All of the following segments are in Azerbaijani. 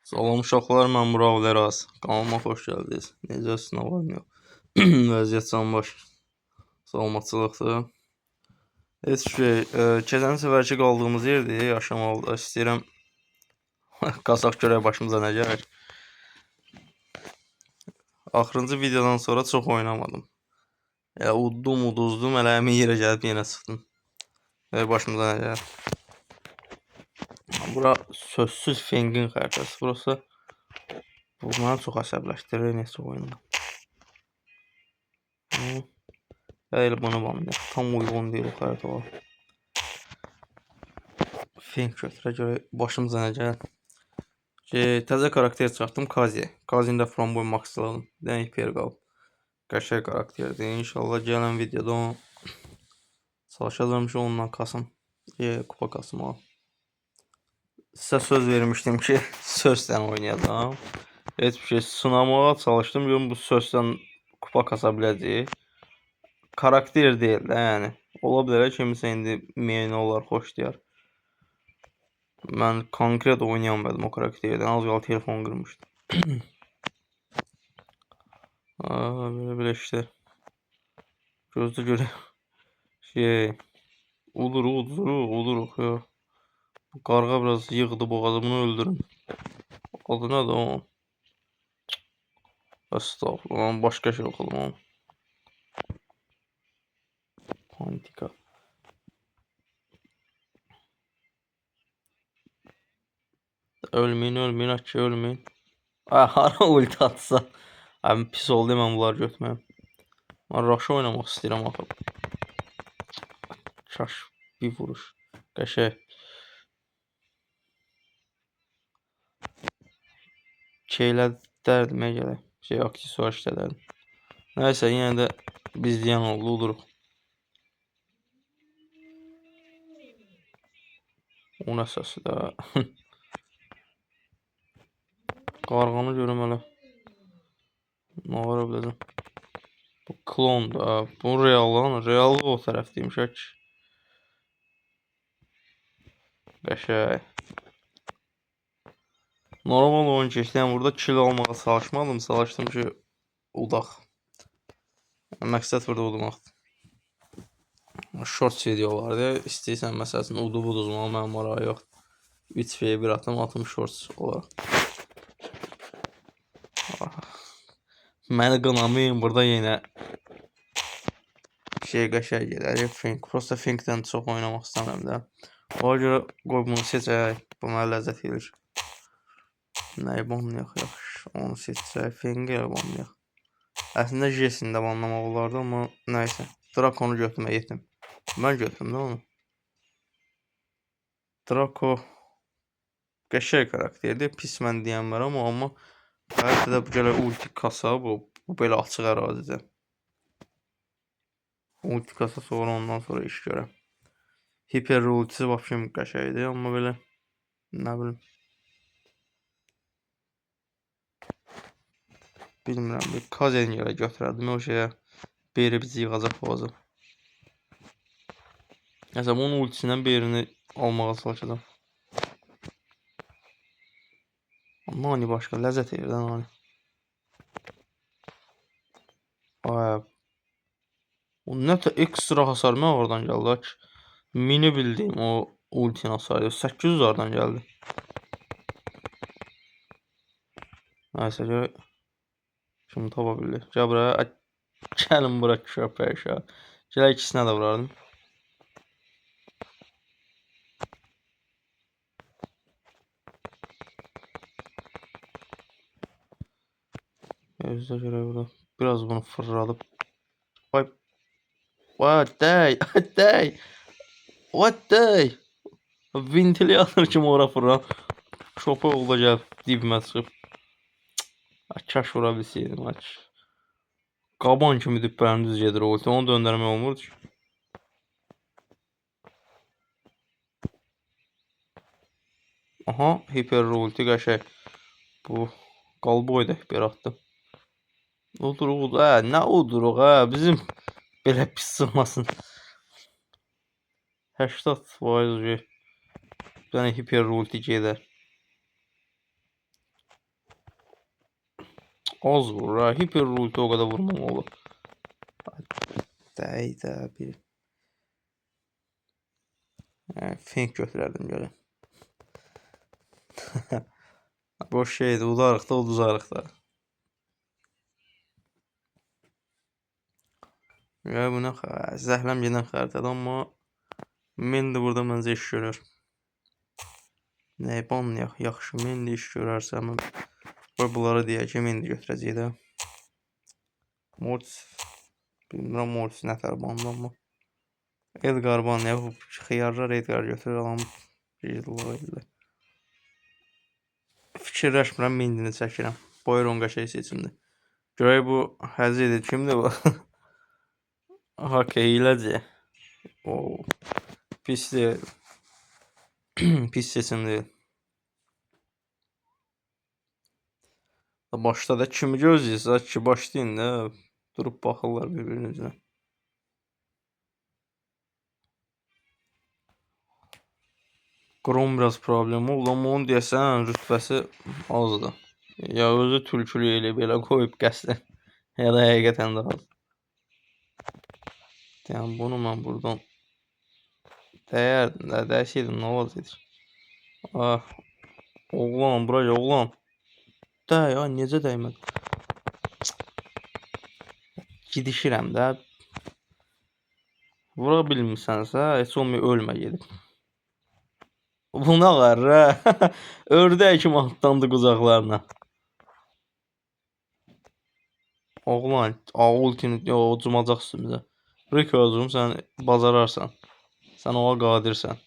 Salam uşaqlar, mən Mural Əraz. Kanalıma xoş gəldiniz. Necəsiniz, nə var, nə yox? Vəziyyət canbaş. Salamatçılıqdır. Heç şey, keçən səfərki qaldığımız yerdir, yaşamalıda istəyirəm. Qasaq görək başımıza nə gəlir. Axırıncı videodan sonra çox oynamadım. Elə uddum, uduzdum, elə həmin yerə gəlib yenə çıxdım. Və başımıza nə gəlir. Bura sözsüz Fengin xəritəsi. Burası bu məni çox əsəbləşdirir necə oyunda. Ya elə bunu banlayaq. Tam uyğun deyil o xəritə olaraq. Feng götürə görək başımıza nə gəlir. Təzə karakter çıxartdım, Kazi. Kazini də Flamboy maxladım. Bir dənə hiper qalıb. Qəşəng karakterdir. İnşallah gələn videoda onu çalışacağım ki, ondan kasım. Kupa kasım ha. Sizə söz vermişdim ki, sözdən oynayacağam. Heç bir şey sınamağa çalışdım. Görüm bu sözdən kupa kasa biləcəyik. Karakter deyil də, yəni. Ola bilər kimisə indi main olar, xoşlayar. Mən konkret oynayamadım o karakterdən. Az qala telefon qırmışdım. Belə işlər. Gözlə görək. Şey, uduruq, uduruq, uduruq. Yox. Bu qarğa biraz yığdı boğazı, bunu öldürün. Adı nədir o? Estağfurullah, başqa şey oxudum onu. Pantika. Ölməyin, ölməyin, açı ölməyin. Ay, hara ulti atsa. Abi pis oldu mən bunları götürməyim. Mən Rush oynamaq istəyirəm axı. Kaş bir vuruş. Qəşəng. Şeylər dərdim gələk. Şey, aksesuar işlədərdim. Nəysə, yenə də biz deyən oldu, uduruq. O nə səsi də. Qarğanı görüm hələ. Nə vara biləcəm. Bu klondur ha. Bu reallan. Reallı o tərəfdəymiş hə. Qəşəng. Normal oyun keçdi. Yəni burada kill almağa çalışmadım. Çalışdım ki, udaq. Məqsəd burada udmaqdır. Short videolardır. İstəyirsən məsəl üçün udub uduzmağa mənim marağı yoxdur. 3v1 atım, atım shorts olaraq. Məni qınamayın, burada yenə şey qəşəng gedər. Fink. Prosta Finkdən çox oynamaq istəmirəm də. Ona görə qoy bunu seçək. Bu mənə ləzzət verir. Nəyi banlayaq yaxşı. Onu seçsək, Fengi elə banlayaq. Əslində Jesini də banlamaq olardı, amma nəysə. Drakonu götürmə yetim. Mən götürüm də onu. Draco qəşəng karakterdir. Pis mən deyənmərəm amma haritada bu gələ ulti kasa bu belə açıq ərazidə. Ulti kasa sonra ondan sonra iş görəm. Hiper ultisi vəbşim qəşəngdir, amma belə nə bilim. Bilmirəm, bir Kazen yerə götürərdim o şeyə. Beri bizi yığacaq boğazı. Nəsə, bunun ultisindən birini almağa çalışacağam. Nani başqa, ləzzət edir də Nani. Ay, o nətə ekstra hasar mən oradan gəldi. Ki. Mini bildiyim o ultinin hasarı. 800 oradan gəldi. Nəysə, görək. Şimdi tapa bildi. Gəl buraya. Gəlin bura köpək uşağı. Gəl ikisinə də vurardım. Özdə görək burada. Biraz bunu fırladıb. Ay. What day? What day? What day? Ventilyator kimi ora fırlan. Köpək oldu gəlib dibimə çıxıb. Kaş vura bilsəydim, aç. Qaban kimi düppələn düz gedir o ulti. Onu döndərmək olmurdu ki. Aha, hiper ulti qəşəng. Bu qalboy da hiper atdı. Uduruq, udur. Hə, nə uduruq, hə? Bizim belə pis çıxmasın. 80% bir dənə hiper ulti gedər. Az vurur ha. Hiper ulti o qədər vurmamalı. Dəy də bir. Fink götürərdim görə. Boş şeydir, udarıq da, uduzarıq da. Ya bu nə zəhləm gedən xəritədir, amma Mendi burada məncə iş görər. Nəyi banlayaq? Yaxşı, Mendi iş görərsə, mən qoy bunlara deyək ki, Mendi götürəcək də. Mortis, bilmirəm Mortis nətər bandı amma. Edgar banlayaq, xiyarlar Edgar götürür, adam gizliliğ edirlər. Fikirləşmirəm, Mendini çəkirəm. Boyron qəşəng seçimdir. Görək bu həzz edir. Kimdir bu? Okey, hiləci. Oo. Pis deyil. Pis seçim deyil. Başda da kimi gözləyirsiniz ki, başlayın da. Durub baxırlar bir-birinin üzünə. Qrom biraz problem oldu, amma onu deyəsən rütbəsi azdır. Ya özü tülkülü eləyib elə qoyub qəsdən. Ya da həqiqətən də az. Yəni bunu mən buradan dəyərdim də, dəysəydim nə olacaqdı? Ah, oğlan, bura gəl, oğlan. Dəy, ay, necə dəymədi? Gidişirəm də. Vura bilmirsənsə, heç olmuyor ölmə gedib. Bu nə var, hə? Ördək kimi atlandı qucaqlarına. Oğlan, ultini, yo, o cumacaq üstümüzə. Rico özüm, sən bacararsan. Sən ona qadirsən.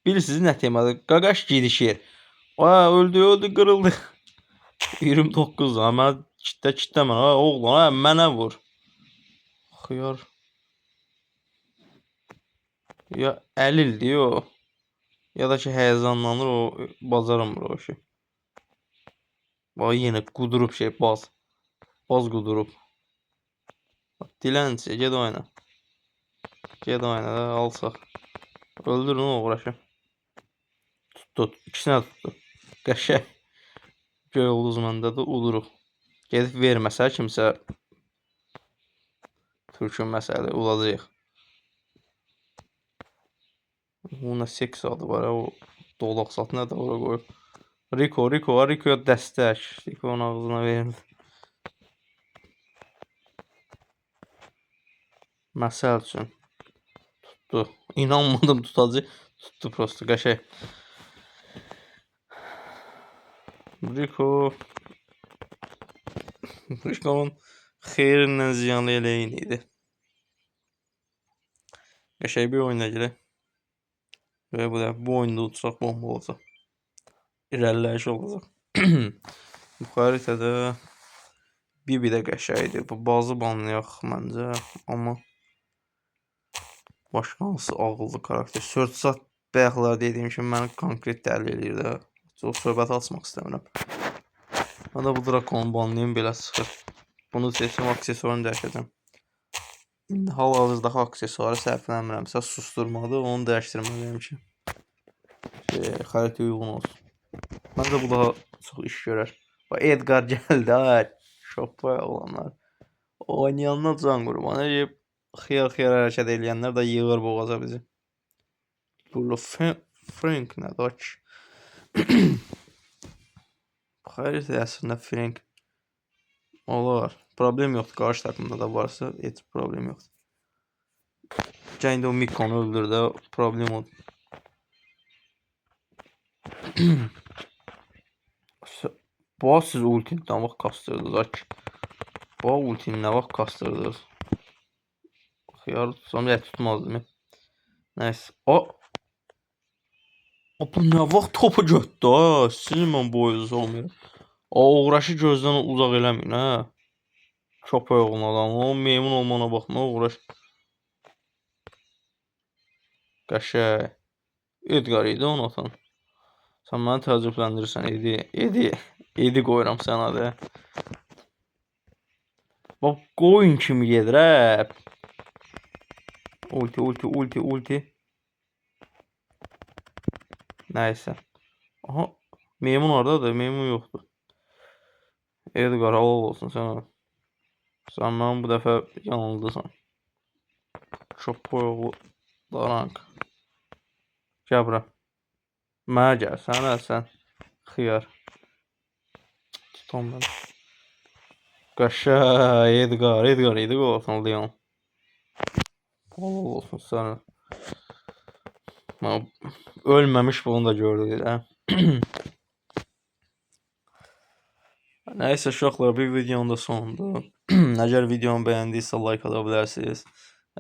Bilirsiniz nə temadır? Qaqaş gedişir. Aa, öldü, öldü, qırıldı. 29 ha, mən kitlə kitləmə. Ha, oğlan, ha, mənə vur. Xiyar. Ya əlildir o. Ya da ki həyəcanlanır, o bacaramır o işi. Bax, yenə qudurub şey, baz. Baz qudurub. Dilənçi, get oyna. Get oyna da, alsaq. Öldürün o uğraşı. Tutdu, ikisinə tutdu. Qəşəng. Göy ulduz məndədir, uduruq. Gedib verməsə kimsə Türkün məsələ udacağıq. Bu nə seks adı var, o dolaq zat nə də ora qoyub. Rico, Rico, Rico'ya dəstək. Rico'nun ağzına verin. Məsəl üçün. Tutdu. İnanmadım tutacaq. Tutdu prosto, qəşəng. Rico. Rico'nun xeyrindən ziyanı elə eyni idi. Qəşəng bir oyuna girək. Və bu da bu oyunda utsaq bomba olacaq. İrəliləyiş olacaq. Bu xəritədə Bibi də qəşəngdir. Bu bazı banlayaq məncə, amma başqa hansı ağıllı karakter? Sörtsat bayaqlar dediyim kimi məni konkret dəli eləyir də. Çox söhbət açmaq istəmirəm. Mən də bu drakonu banlayım, belə çıxır. Bunu seçim, aksesuarını dəyişəcəm. İndi hal-hazırdakı aksesuarı səhv eləmirəmsə susturmadı, onu dəyişdirməliyəm ki, xəritəyə uyğun olsun. Məncə bu daha çox iş görər. Bax, Edgar gəldi, ha, şopay olanlar. Oynayanlar can qurban eləyib, xiyar-xiyar hərəkət eləyənlər də yığır boğaza bizi. Burada Frank nədir, aç. Xəritə əslində Frank olar. Problem yoxdur. Qarşı takımda da varsa heç problem yoxdur. Gəl indi o Mikonu öldür də, problem odur. Bu siz ultini nə vaxt kastırdınız ak? Bu ultini nə vaxt kastırdınız? Xiyarı tutsam ya tutmazdım. Nəysə. O bu nə vaxt topu götdü ha? Sizin mən boyunuzu olmuyor. O uğraşı gözdən uzaq eləməyin ha. Köpək oğlun adam. O meymun olmana baxma uğraş. Qəşəng. Edgar idi onu atan. Sən məni təəccübləndirirsən Edi. Edi. Edi qoyuram sənə də. Bax qoyun kimi gedir hə. Ulti, ulti, ulti, ulti. Nəysə. Aha. Meymun hardadır? Meymun yoxdur. Edgar, halal olsun sənə. Sən mənim bu dəfə yanıldısan. Çox oğlu darank. Gəl bura. Mənə gəl, sənə sən. Xiyar. Tutan məni. Qəşəng Edgar, Edgar idi olsun Leon. Halal olsun sənə. Ölməmiş bunu da gördük elə. Nəysə uşaqlar, bir videonun da sonudur. Əgər videomu bəyəndiyinizsə like ata bilərsiniz.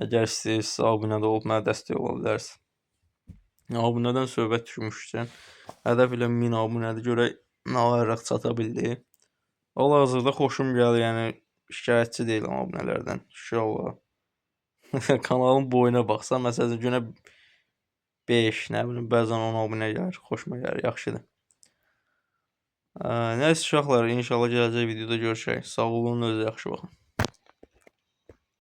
Əgər istəyirsinizsə abunə də olub mənə dəstək ola bilərsiniz. Abunədən söhbət düşmüşkən, hədəf ilə 1000 abunədir, görək nə olaraq çata bildik. Hal-hazırda xoşum gəlir, yəni şikayətçi deyiləm abunələrdən. Şükür Allaha. Kanalın boyuna baxsan, məsələn günə 5, nə bilim, bəzən 10 abunə gəlir, xoşuma gəlir, yaxşıdır. Nəysə uşaqlar, inşallah gələcək videoda görüşək. Sağ olun, özünüzə yaxşı baxın.